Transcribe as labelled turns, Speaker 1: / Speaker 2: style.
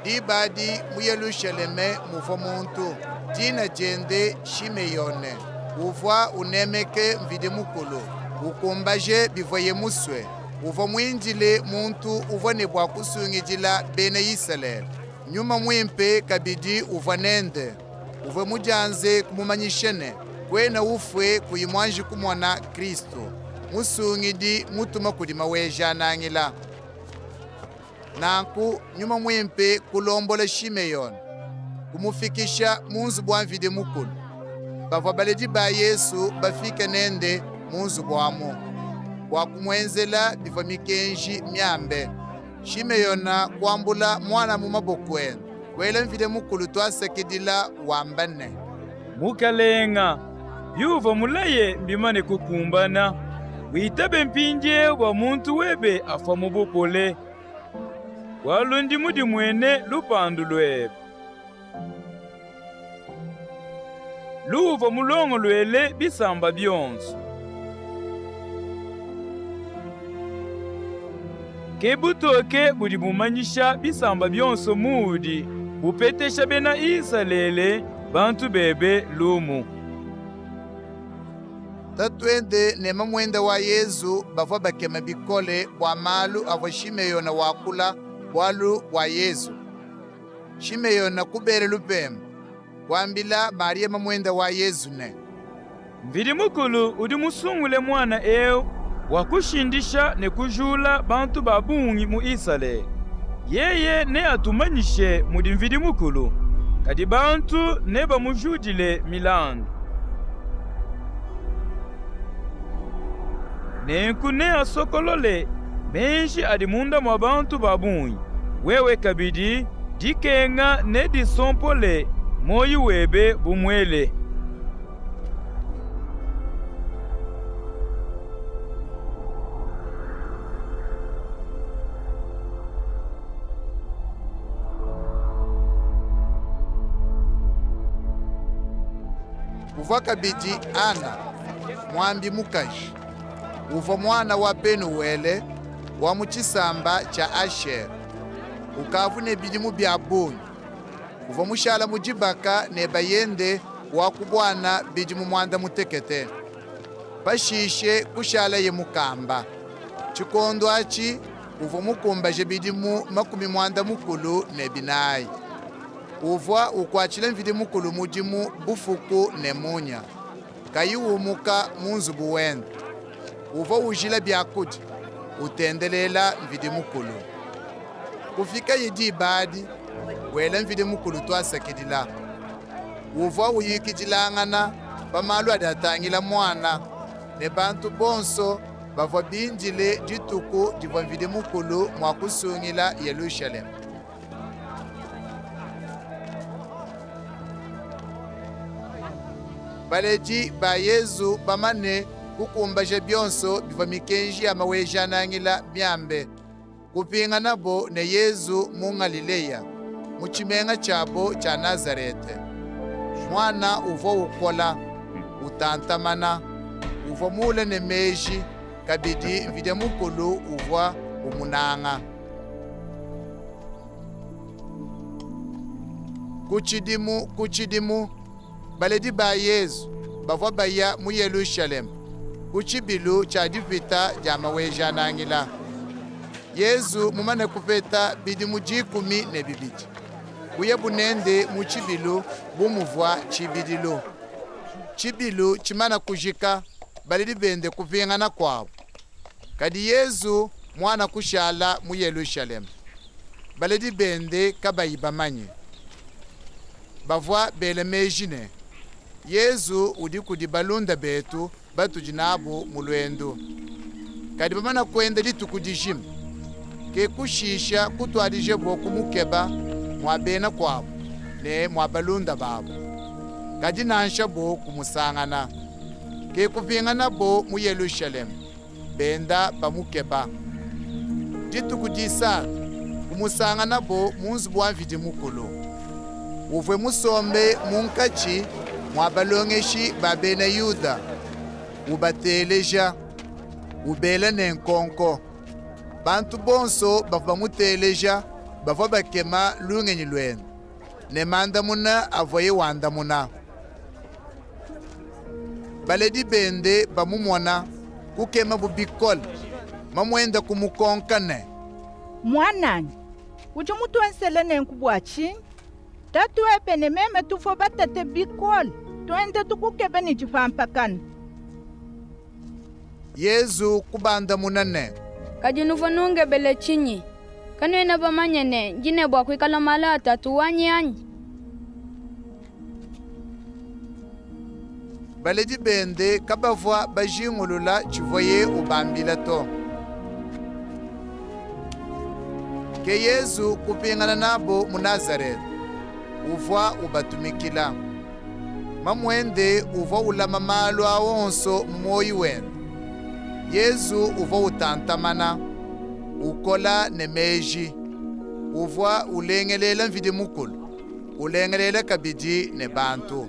Speaker 1: Diba adi mu Yelushaleme muvua muntu, dina diende Shimeyone. Uvua unemeke Mvidi Mukulu, ukumbaje bivuaye musue. Uvua muindile muntu uvua ne bua kusungidila bena Isalele. Nyuma Muimpe kabidi uvua nende. Uvua mudianze kumumanyisha ne, Kuena ufue kuyi muanji kumona Kristu, Musungidi mutuma kudi Maweja-Nangila. Nanku Nyuma Muimpe kulombola Shimeyone, kumufikisha mu nzubu wa Mvidi Mukulu. Pavua baledi ba Yezu bafike nende mu nzubu amu, bua kumuenzela bivua mikenji miambe, Shimeyone kuambula muana mu maboku ende, kuela Mvidi Mukulu tuasakidila, wamba ne.
Speaker 2: Mukalenga, biuvua mulaye mbimane kukumbana. Witabe mpindiewu bua muntu webe afua mu bupole, bualu ndi mudimuene lupandu luebe, luuvua mulongoluele bisamba bionsu. Ke butoke budi bumanyisha bisamba bionso muudi bupetesha bena Isalele bantu bebe lumu.
Speaker 1: Tatuende ne mamuende wa Yezu bavua bakema bikole bua malu avua Shimeyona wakula bualu bua Yezu. Shimeyona kubela lupemba, kuambila Mariya mamuende wa Yezu ne.
Speaker 2: Mvidi Mukulu udi musungule muana ewu bua kushindisha ne kujula bantu ba bungi mu Isalele. Yeye neatumanyishe mudi Mvidi Mukulu, kadi bantu nebamujudile milandu. Nenku neasokolole meji adi munda mua bantu ba bungi. Wewe kabidi, dikenga nedisompole muoyi webe bu muele.
Speaker 1: Kuvua kabidi Ana, muambi mukaji, uvua muana wa Penuwele wa mu tshisamba tshia Ashere. Ukavua ne bidimu bia bungi. Uvua mushala mu dibaka ne bayende wa ku buana bidimu muanda mutekete. Pashishe kushalaye mukamba. Tshikondu atshi uvua mukumbaje bidimu 44. Uvua ukuatshila Mvidi Mukulu mudimu bufuku ne munya, kayi umuka mu nzubu wende. Uvua ujila biakudia, utendelela Mvidi Mukulu. Kufikaye diba adi, wela Mvidi Mukulu tuasakidila. Uvua uyukidilangana pa malu adi atangila muana ne bantu bonso bavua bindile dituku divua Mvidi Mukulu mua kusungila Yerushalayime. Baledi ba Yezu bamane kukumbaja bionso bivua mikenji ya Maweja-Nangila miambe, kupinganabo ne Yezu mu Ngalileya, mu tshimenga tshiabo tshia Nazarete. Muana uvua ukola, utantamana, uvua muule ne meji, kabidi Mvidi Mukulu uvua umunanga. Ku tshidimu ku tshidimu, baledi ba Yezu bavua baya mu Yelushalema ku tshibilu tshia Dipita dia Maweja-Nangila. Yezu mumane kupeta bidimu 12, kuyabu nende mu tshibilu bu muvua tshibidilu. Tshibilu tshimane kujika, baledi bende kupingana kuabu. Kadi Yezu muana kushala mu Yelushalema, baledi bende kabayi bamanye. Bavua bela meji ne, Yezu udi kudi balunda betu batudi nabu mu luendu. Kadi bamana kuenda dituku dijima, ke kushisha kutuadijabo kumukeba mua bena kuabu ne mua balunda babu. Kadi nansha bo kumusangana. Ke kupinganabo mu Yelushalema, benda bamukeba. Dituku disatu, kumusanganabo mu nzubu wa Mvidi Mukulu. Uvue musombe munkatshi mua balongeshi ba bena Yuda, ubateleja, ubela ne nkonko. Bantu bonso bavua bamuteleja. Bavua bakema lungenyi luende ne mandamuna avuaye wandamuna. Baledi bende bamumona, kukemabu bikole. Mamuende kumukonka ne.
Speaker 3: Muananyi, udi mutuenzele nenku bua tshinyi? Tatuebe ne meme tuvua batate bikole, tuenda tukukeba ne dipampakana.
Speaker 1: Yezu kubandamuna ne.
Speaker 4: Kadi nuvua nungebele tshinyi? Kanuena bamanye ne, ndi ne bua kuikala malu a Tatu wanyi anyi?
Speaker 1: Baledi bende kabavua bajingulula tshivuaye ubambila to. Ke Yezu kupingana nabu mu Nazarete. Uvua ubatumikila. Mamuende uvua ulama malu aa onso mu muoyi wende. Yezu uvua utantamana, ukola ne meji. Uvua ulengelela Mvidi Mukulu, ulengelela kabidi ne bantu.